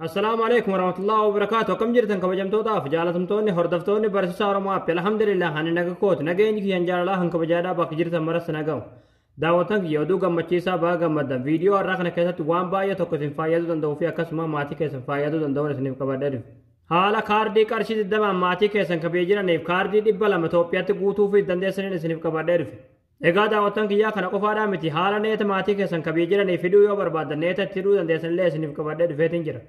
Assalaamu alaikum warahmatullahi wabarakaatu. Akkam jirtan kabajamtootaaf jaalatamtoonni hordoftoonni barsiisaa Oromoo App? Alhamdulillah, ani naga kooti. Nageenyi kiyyan jaalalaa kan kabajaadhaa bakka jirtan maras nagahu. Daawwattan kiyya, oduu gammachiisaa baga gammaddan. Viidiyoo har'aa kana keessatti waan baay'ee tokko isin fayyaduu danda'uu fi akkasuma maatii keessan fayyaduu danda'uun isiniif qabadhee dhufe. Haala kaardii qarshii 20 maatii keessan kabee jiraniif kaardii 200 Itoophiyaatti guutuu fi dandeessaniin isiniif qabadhee dhufe. Egaa daawwattan kiyyaa, kana qofaadhaa miti, haala neeta maatii keessan kabee jiraniif hidhuu yoo barbaadan neeta itti hidhuu dandeessanillee isiniif qabadhee dhufeetiin jira.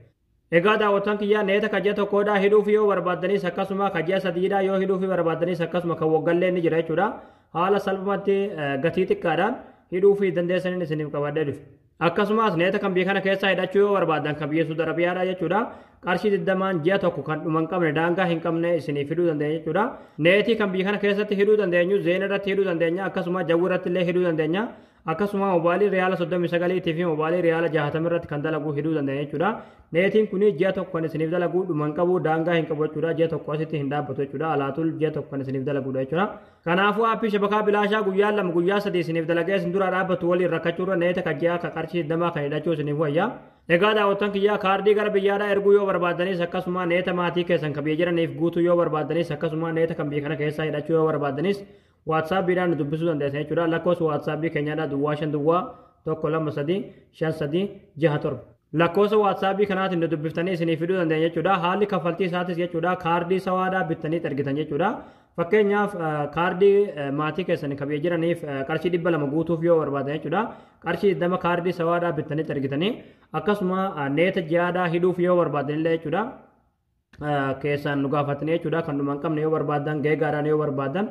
Egaa daawwattan kiyyaa, neeta ka ji'a tokkodhaa hidhuuf yoo barbaaddanis, akkasuma ka ji'a 3dhaa yoo hidhuuf barbaaddanis, akkasuma kan waggallee ni jira jechuudha. Haala salphumatti gatii xiqqaadhaan hidhuuf dandeessaniin isiniif qabadhee dhufe. Akkasumas neeta kan biyya kana keessaa hidhachuu yoo barbaadan, kan biyya Suudi Arabiyaadha jechuudha. Qarshii 20n ji'a tokko kan dhuma hin qabne, daangaa hin qabne isiniif hidhuu dandeenya jechuudha. Neetii kan biyya kana keessatti hidhuu dandeenyu Zain irratti hidhuu dandeenya, akkasuma Jawwi irratti illee hidhuu dandeenya. Akkasuma mobaayilii riyaala 39 fi mobaayilii riyaala 60 irratti kan dalagu hidhuu dandeenya jechuudha. Neetiin kun ji'a tokko kan isiniif dalagu, dhuma hin qabu, daangaa hin qabu jechuudha. Ji'a tokko asitti hin dhaabbatu jechuudha. Alaatul ji'a tokko kan isiniif dalagudha jechuudha. Kanaafuu aappii shabakaa bilaashaa guyyaa 2, guyyaa 3 isiniif dalagee isin dura dhaabbatu waliin rakkachuurra neeta kan ji'a ka qarshii 20 kan hidhachuu isiniif wayya. Egaa daawwattan kiyyaa, kaardii gara biyyaadhaa erguu yoo barbaaddanis, akkasuma neeta maatii keessan kan biyya jiraniif guutuu yoo barbaaddanis, akkasuma neeta kan biyya kana keessaa hidhachuu yoo barbaaddanis, WhatsAppiidhaan nu dubbisuu dandeessan jechuudha. Lakkoofsa WhatsAppii keenyaadha 050 051 2 3 5 3 6 7. Lakkoofsa WhatsAppii kanaatiin nu dubbiftanii isinii fiduu dandeenya jechuudha. Haalli kaffaltii isaatis jechuudha, kaardii sawaadhaa bittanii ergitan jechuudha. Fakkeenyaaf, kaardii maatii keessan kan biyya jiraniif qarshii 200 guutuuf yoo barbaadan jechuudha. Qarshii 20 kaardii sawaadhaa bittanii ergitanii, akkasuma neeta ji'aadhaa hidhuuf yoo barbaadan illee jechuudha. Keessaan nu gaafatanii jechuudha. Kan dhuma hin qabne yoo barbaadan, geegaadhaan yoo barbaadan,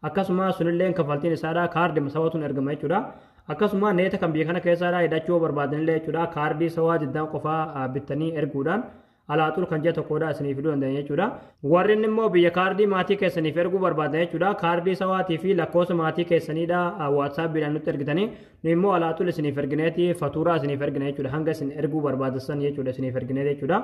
akkasuma sunillee kaffaltiin isaadhaa kaardii sawatuun ergama jechuudha. Akkasuma neeta kan biyya kana keessaadhaa hidhachuu yoo barbaadan illee jechuudha. Kaardii sawaa 20 qofaa bittanii erguudhaan alaaxul kan ji'a tokkodha isinii fiduu dandeenya jechuudha. Warri immoo biyya kaardii maatii keessaniif erguu barbaadan jechuudha. Kaardii sawaatii fi lakkoofsa maatii keessaniidha WhatsAppiidhaan nutti ergitanii, nu immoo alaaxul isiniif ergineeti fatuuraa isiniif ergina jechuudha. Hanga isin erguu barbaadan jechuudha isiniif ergine jechuudha.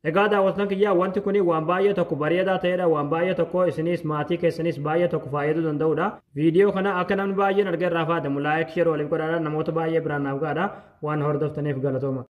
Egaa daawwattoota kiyyaa, wanti kun waan baay'ee tokko bareedaa ta'edha. Waan baay'ee tokko isinis maatii keessanis baay'ee tokko fayyaduu danda'udha. Viidiyoo kana akka namni baay'een arga irraa fayyadamu like, share waliif godhaadha. Namoota baay'ee biraan naaf gahaadha. Waan hordoftaniif galatooma.